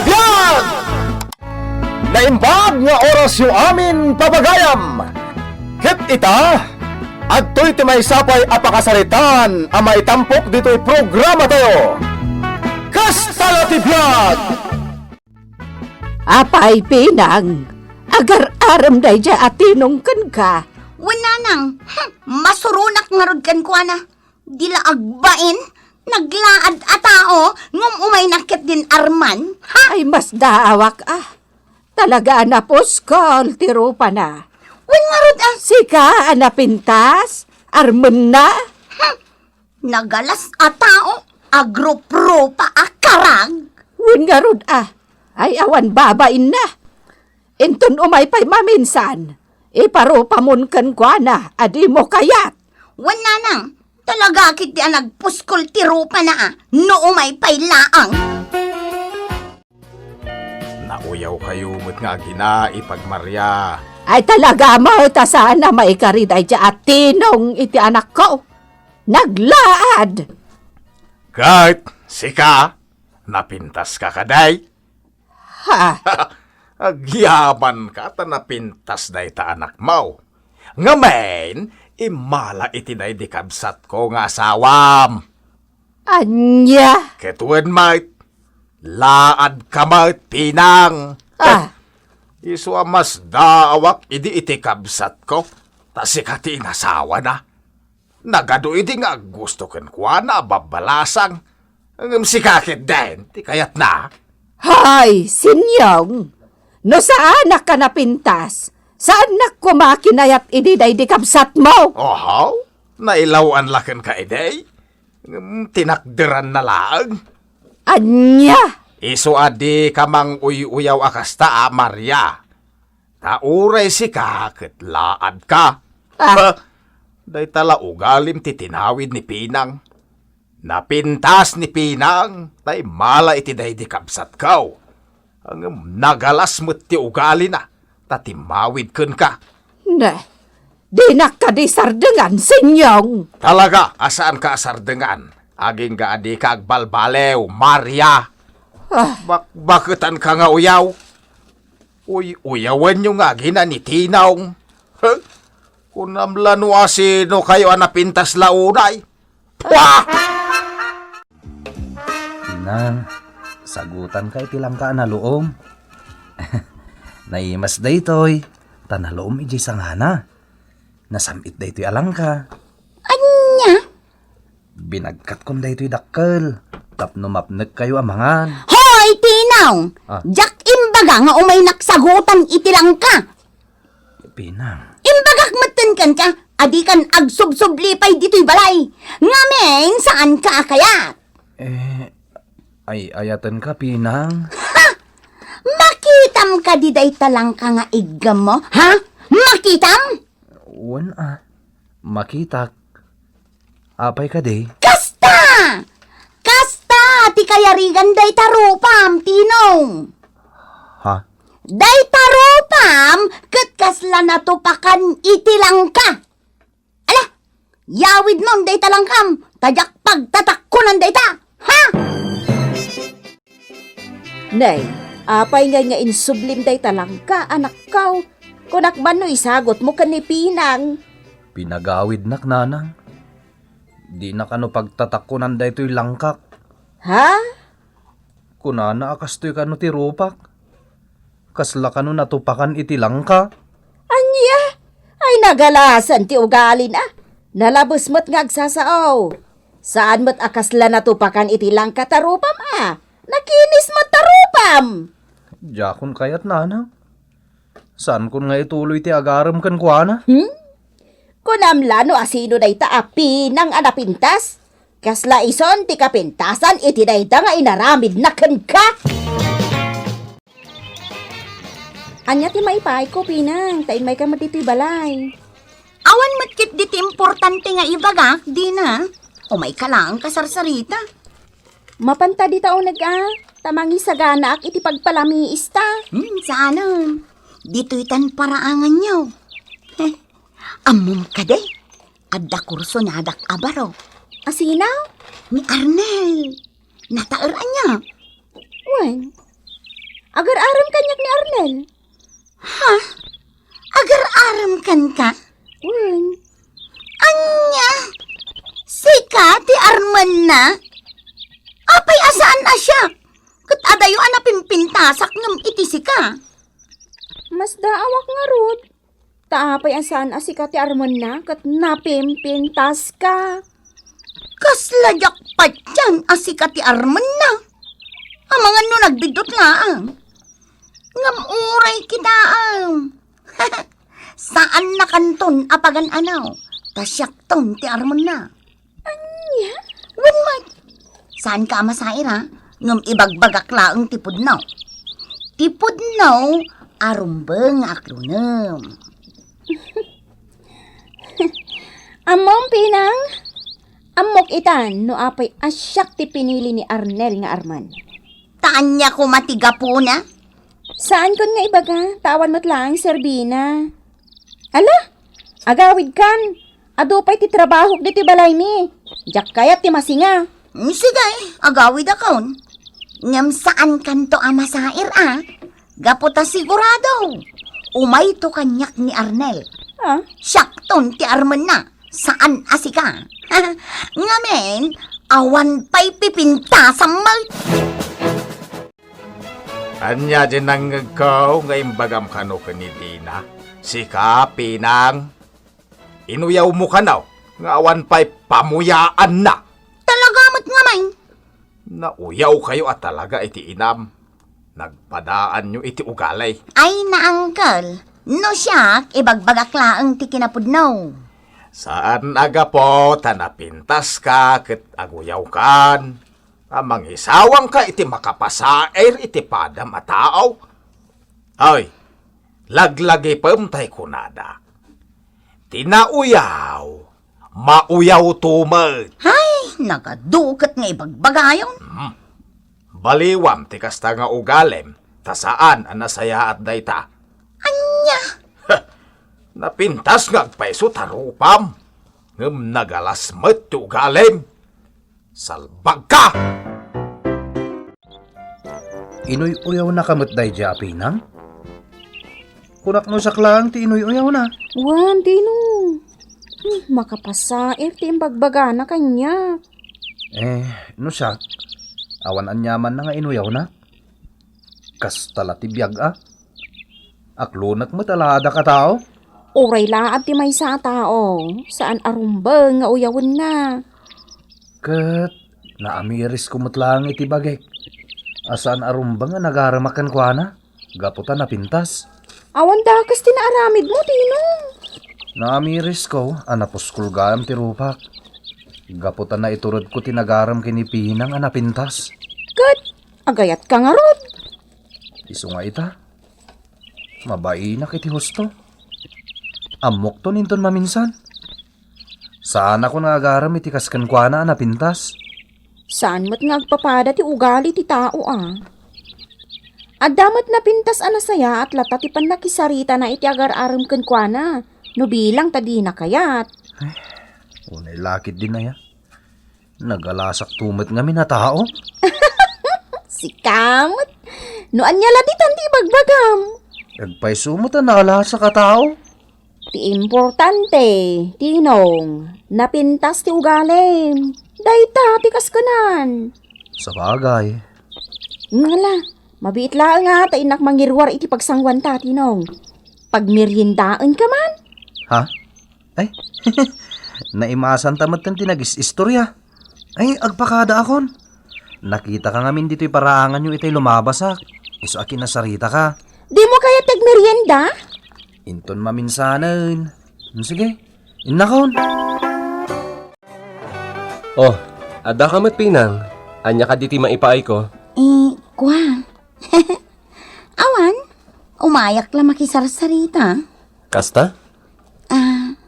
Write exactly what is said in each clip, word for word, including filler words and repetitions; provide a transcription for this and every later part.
Biag! Naimbag nga orasyo amin pagayam. Ket ita, adtoy ti maysa pay a pakasaritaan a maitampok ditoy programatayo. Kasta la ti biag! Apay, Pinang, agar-arem daydiay a tinong kenka? Wen, nanang, hmm, masuronak ngarud kenkuana. Di la agbain, naglaad a tao, ngem umayna ketdin arman, ha? Ay, masdaawak, a. Talaga a napuskol ti rupana. Wen ngarud, a. Sika a napintas? Armenna? Hmm. Nagalas a tao, agruprupa a karag. Wen ngarud, a. Ay, awan babainna. Inton umay pay maminsan, iparupamon kenkuana a dimo kayat. Wen, nanang, talaga ketdi a nagpuskol ti rupana, a, no umay pay laeng. Nauyawkayo met nga agina, Ipag Maria. Ay, talaga met a saan a maikari daydiay a tinong iti anakko. Naglaad. Ket sika, napintaska kadi? Ha? Agyamanka ta napintas dayta anakmo. Ngamin, immala iti daydi kabsatko nga asawam. Ania? Ket wen met, laadka met, Pinang. Ah. Isu a masdaawak idi iti kabsatko, ta sika ti inasawana. Nagadu idi nga aggusto kenkuana a babbalasang, ngem sika ketdin ti kayatna. Hay, Sinyong! No saanak a napintas, saannak koma kinayat idi daydi kabsatmo. Oho, nailawan la kenka idi. Ngem tinakderanna laeng. Ania? Isu a dika manguy-uyaw a kasta a, Maria. Ta uray sika ket laadka. Ah. Ha? Dayta la ugalim ti tinawid ni Pinang. Napintas ni Pinang, ta immala iti daydi kabsatko. Ngem nagalas met ti ugalina, ta timmawid kenka. Ne, dinak kadi sardengan, Sinyong. Talaga a saanka a sardengan, agingga a dika agbalbaliw, Maria. Ah. Bakbaketanka nga uyaw. Uy-uyawenyo nga agina ni Tinong. Huh? Kunam la no asinokayo a napintas la unay. Puah! Nang, sagutanka iti langka a naluom. Naimas daytoy, ta naluom idiay sangana. Nasam-it daytoy a langka. Ania? Binagkatkon daytoy dakkel, tapno mapnekkayo a mangan. Hoy, Tinong! Ah. Diak imbaga nga umaynak sagutan iti langka. Pinang. Imbagak metten kenka, a dikan agsubsubli pay ditoy balay. Ngamin, saanka a kayat? Eh, ay-ayatenka, Pinang. Ha! Makitam kadi dayta langka nga iggemmo, ha? Makitam? Wen a, makitak. Apay kadi? Kasta! Kasta ti kayarigan dayta rupam, Tinong. Ha? Dayta rupam ket kasla natupakan iti langka. Ala, yawidnon dayta langkam, ta diak pagtatakkonan dayta. Ha? Nay, apay ngay nga insublim dayta langka, anakko? Kunak man no isagutmo ken ni Pinang. Pinagawidnak, Nanang. Dina kano pagtatakkonan daytoy langkak. Ha? Kunana a kastoy kano ti rupak. Kasla kano natupakan iti langka. Ania? Ay, nagalasan ti ugalina. Nalabes met nga agsasao. Saan met a kasla natupakan iti langka ta rupam a. Nakinis met ta rupam. Diakon kayat, Nanang. Saankon nga ituloy ti agarem kenkuana. Hmm? Kunam la no asino dayta a Pinang a napintas? Kasla ison ti kapintasan iti dayta nga inaramidna kenka? Ania ti maipayko, Pinang, ta immayka met ditoy balay? Awan met ketdi ti importante nga ibagak, dina. Umayka laeng kasarsarita. Mapanta dita uneg a, ta mangisaganaak iti pagpalamiista. Hmm, saanen. Ditoy tan paraanganyo. Heh, ammom kadi? Adda kursonadak a baro. Asino? Ni Arnel. Nataer ania? Wen. Agar-arem kaniak ni Arnel. Ha? Agar-arem kenka? Wen. Ania? Sika ti armenna? Apay a saan a siak? Ket adayo a napimpintasak ngem iti sika. Masdaawak ngarud. Ta apay a saan a sika ti armenna ket napimpintaska? Kasla diak patien a sika ti armenna. Amangan no nagbiddut laeng. Ngem uray kitaem. Saannakanton a pagan-anaw, ta siakton ti armenna. Ania? Wen met. Saanka a masair, a? Ngem ibagbagak laeng ti pudno. Ti pudno a rumbeng nga aklonem. Ammom, Pinang? Ammok itan no apay a siak ti pinili ni Arnel nga armen. Ta ania koma ti gapuna? Saankon nga ibaga, ta awan met laeng serbina. Ala, agawidkan. Adu pay ti trabahok ditoy balaymi. Diak kayat ti masinga. Mm, sige, agawidakon. Ngem saankanto a masair, a? Gapu ta sigurado, umayto kaniak ni Arnel. Ah? Siakton ti armenna, saan a sika. Ngamin, awan pay pipintasam met. Ania diay nangngegko nga imbagam kano ken ni Dina? Sika, Pinang, inuyawmo kano nga awan pay pamuyaanna. Talaga met ngamin. Nauyawkayo a talaga iti inam. Nagpadaanyo iti ugali. Ay, naangkel, no siak, ibagbagak laeng ti kinapudno. Saan a gapu ta napintaska ket aguyawkan a mangisawangka iti makapasair iti padam a tao? Ay, laglagipem tay kunada, "Ti nauyaw, mauyawto met." Ay, nagadu ket nga ibagbagayon. Hmm. Baliwam ti kasta nga ugalim, ta saan a nasayaat dayta. Ania? Napintas nga agpayso ta rupam, ngem nagalas met ti ugalim. Salbagka! Inuy-uyawnaka met daydiay a Pinang? Kunak no siak laeng ti inuy-uyawna. Wen, Dino. Hmm, makapasair ti imbagbagana kaniak. Eh, no siak, awan aniamanna nga inuyawnak. Kasta la ti biag a. Aklonek met a laadak a tao. Uray laad ti maysa a tao, saan a rumbeng nga uyawenna. Ket naamirisko met laeng iti bagik a saan a rumbeng nga nagaremak kenkuana gapu ta napintas. Awan dakes ti naaramidmo, Tinong. Naamirisko a napuskulgaam ti rupak gapu ta naituredko ti nagarem ken ni Pinang a napintas. Ket agayatka ngarud. Isu nga ita, mabainak iti husto. Ammokton inton maminsan. Saanakon nga agarem iti kas kenkuana a napintas. Saan met nga agpapada ti ugali ti tao a. Adda met napintas a nasayaat latta ti pannakisaritana iti agar-arem kenkuana, no bilang ta dina kayat. Unay lakit din aya. Nagalasakto met ngamin a tao. Sika met. No ania la ditan ti ibagbagam? Agpayso met a naalasak a tao. Ti importante, Tinong, napintas ti ugalim. Dayta ti kaskenan. Sabagay. Ngala, mabiit laeng a ta innak mangiruar iti pagsanguanta, Tinong. Pagmeriendaenka man? Ha? Ay, naimasanta met ti nagis-istorya. Ay, agpakadaakon. Nakitaka ngamin ditoy paraanganyo itay lumabasak. Isu a kinasaritaka. Dimo kayat ti agmerienda? Inton maminsanen. Hmm, sige, innakon. Oh, addaka met, Pinang. Ania kadi ti maipaayko? Eh, kua. Awan, umayak la makisarsarita. Kasta? Ah,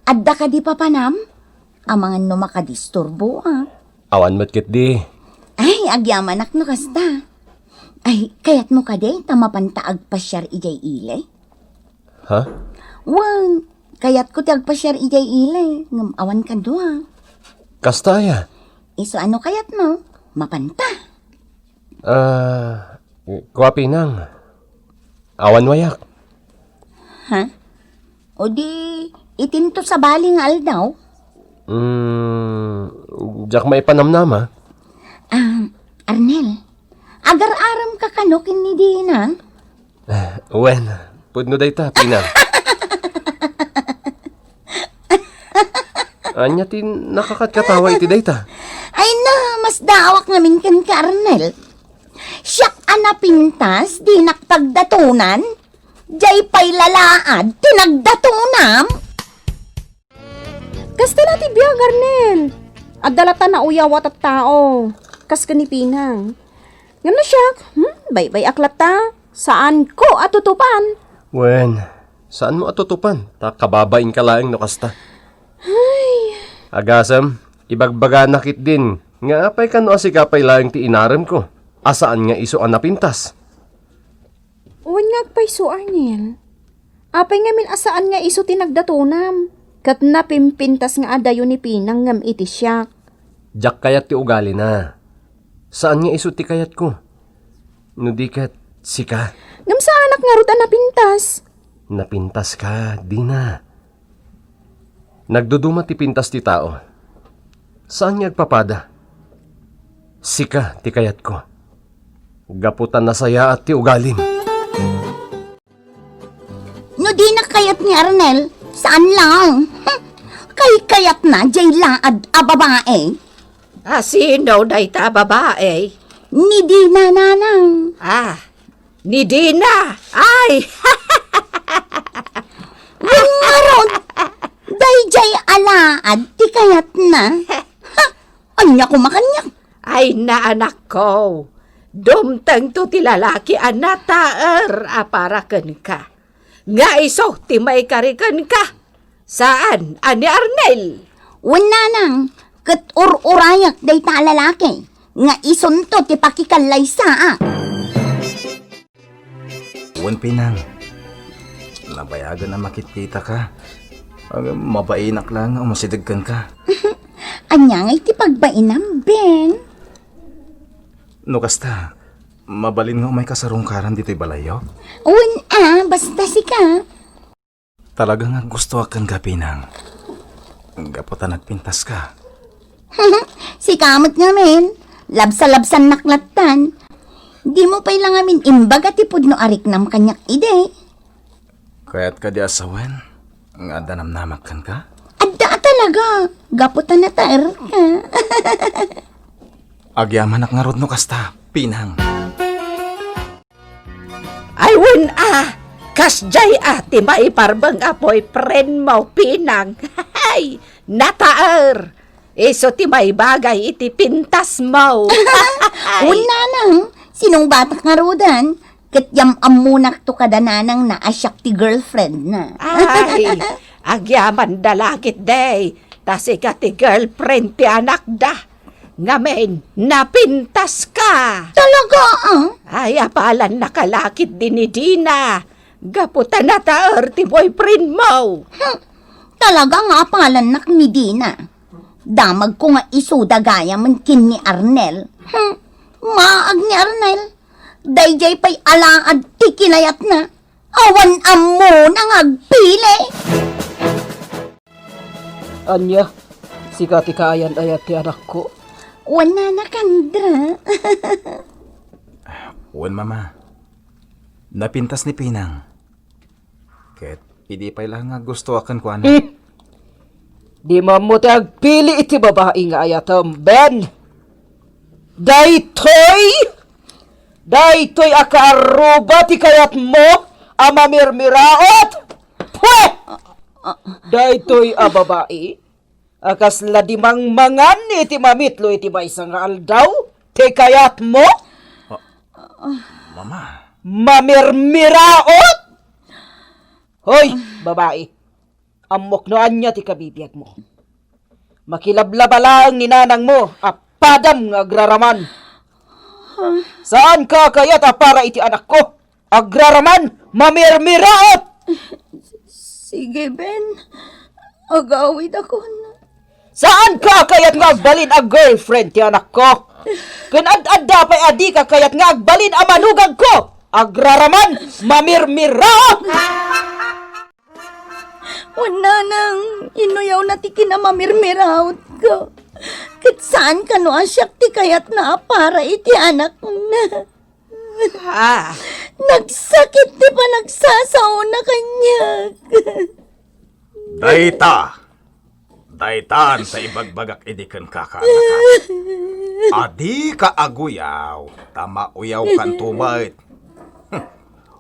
adda kadi papanam? Amangan no makadisturbo, ah. Awan met ketdi. Ay, agyamanak no kasta. Ay, kayatmo kadi ta mapanta agpasiar idiay ili? Ha? Wen, kayatko ti agpasiar idiay ili, ngem awan kadua. Kasta aya? Isu a no kayatmo, mapanta. Ah, Kua, Pinang, awan wayak. Ha? O di, itinto sabali nga aldaw? Hmm, diak maipanamnama. Ah, Arnel, agar-aramka kano ken ni Dina? Wen, pudno dayta, Pinang. Ania ti nakakatkatawa iti dayta? Ay na, masdaawak ngamin kenka, Arnel. Siak a napintas, dinak pagdatonan. Jay pay lalaad ti nagdatonam. Kasta la ti biag, Arnel. Adda latta nauyawat a tao. Kas ken ni Pinang. Ngem no siak, hmm, baybay-ak latta. Saanko a tutupan. Wen, saanmo a tutupan, ta kababainka laeng no kasta. Ay. Agasem, ibagbagana ketdin, nga apay kano a sika pay laeng ti inaremko, a saan nga isu a napintas? Wen nga agpayso, Arnel. Apay ngamin a saan nga isu ti nagdatonam, ket napimpintas nga adayo ni Pinang ngem iti siak? Diak kayat ti ugalina. Saan nga isu ti kayatko. No di ket, sika. Ngem saanak ngarud a napintas. Napintaska, Dina. Nagduduma ti pintas ti tao. Saan nga agpapada? Sika ti kayatko. Gapu ta nasayaat ti ugalim. No dina kayat ni Arnel, saan lang? Hm, kaykayatna jay laad a babae. A sino dayta a babae? Ni Dina, nanang. Ah, ni Dina. Ay! Wen ngarud, dayjay a laad ti kayatna. Ha? Ania koma kaniak? Ay, naanakko, dumtengto ti lalaki a nataer a para kenka. Nga isu ti maikari kenka. Saan a ni Arnel? Wen, nanang, ket ur-urayak dayta a lalaki nga isunto ti pakikallaysaak. Wen, Pinang, nabayagen a makitkitaka. Agam, mabainak laeng nga umasideg kenka. Ania ngay ti pagbainam, Ben? No kasta, mabalin nga umayka sarungkaran ditoy balayyo? Wen a, basta sika. Talaga nga gustoak kenka, Pinang. Gapu ta nagpintaska. Sika met ngamin, labsalabsannak lattan. Dimo pay la ngamin imbaga ti pudno a riknam kaniak idi. Kayat kadi a sawen nga adda namnamak kenka? Adda a talaga, gapu ta nataerka. Agyamanak ngarud no kasta, Pinang. Ay, wen a, kasjay a ti maiparbeng a boyfriend mo, Pinang. Ay, nataer. Isu ti maibagay iti pintas mo. Ay. Wen, nanang, sinungbatak ngaruden, ket yam-ammonakto kada nanangna a siak ti girlfriend na. Ay, agyamanda la ketdi, ta sika ti girlfriend ti anakda. Ngamin, napintaska. Talaga, ah? Ay, apalannaka la ketdi ni Dina. Gapu ta nataer ti boyfriend mo. Hmm. Talaga nga apalannak ni Dina. Damagko nga isuda gayamen ken ni Arnel. Hmm. Maag ni Arnel. Dayjay pay alaad ti kinayatna. Awan ammona nga agpili. Ania, sika ti kaayan-ayat ti anakko? Wen, Nana Candra. Wen, Mama. Napintas ni Pinang. Ket idi pay la nga gustoak kenkuana. Hmm. Dimo ammo ti agpili iti babai nga ayatem, Ben. Daytoy, daytoy a kaarruba ti kayatmo a mamirmiraot. Pwe! Daytoy a babai a kasla di mangmangan iti mamitlo iti maysa nga aldaw ti kayatmo? Mama. Mamirmiraot! Hoy, babai, ammok no ania ti kabibiagmo. Makilablaba laeng ni nanangmo a padam nga agraraman. Saanka a kayat a para iti anakko. Agraraman, mamirmiraot! Sige, Ben. Agawidakon. Saanka a kayat nga agbalin a girlfriend ti anakko? Ken ad-adda pay a dika kayat nga agbalin a manugangko. Agraraman, mamirmiraot! Wen, nanang, inuyawna ti kinamamirmiraotko. Ket saan kano a siak ti kayatna a para iti anakna. Ah. Nagsakit ti panagsasaona kaniak. Dayta, daytan ta ibagbagak idi kenka, kaanakak. A dika aguyaw, ta mauyawkanto met.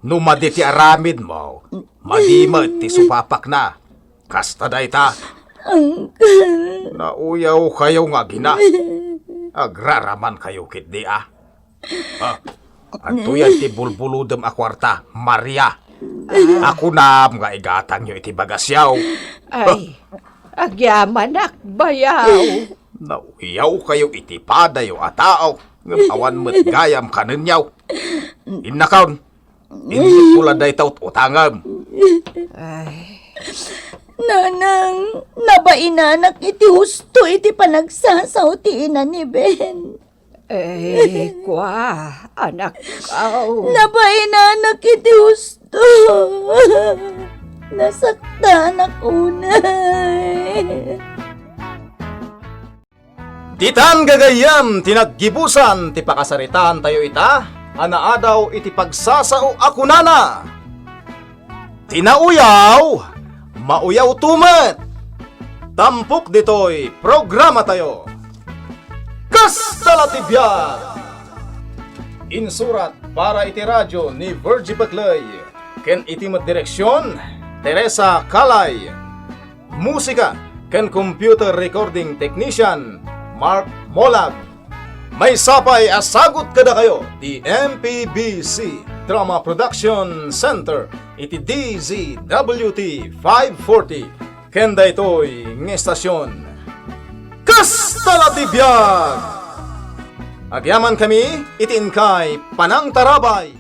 No madi ti aramidmo, madi met ti supapakna. Kasta dayta. Nauyaw kayo nga agina. Agraraman kayo ketdi a. Ah, adtoy ti bulbulodem a kuarta, Maria. Ah. Akunam nga igatangyo iti bagasyo. Ay, agyamanak, bayaw. Nauyaw kayo iti padayo a tao, ngem awan met gayam kanenyo. Innakon, indik ko la dayta ut-utangem. Ay. Nanang, nabainanak iti husto iti panagsasao ti ina ni Ben. Eh, kua, anak ko. Nabainanak iti husto. Nasaktanak unay. Ditan gagayyem ti naggibusan ti pakasaritaantayo ita a naadaw iti pagsasao a kunana, "Ti nauyaw, mauyawto met." Tampok ditoy programatayo, Kasta la ti Biag! Insurat para iti radio ni Virgie Pecley ken iti met direksion, Teresa Calay. Musika ken computer recording technician, Mark Molag. Maysa pay a sagut kadakayo ti M P B C Drama Production Center iti D Z W T five forty ken daytoy nga estasion. Kasta la ti biag! Agyamankami iti inkay panangtarabay.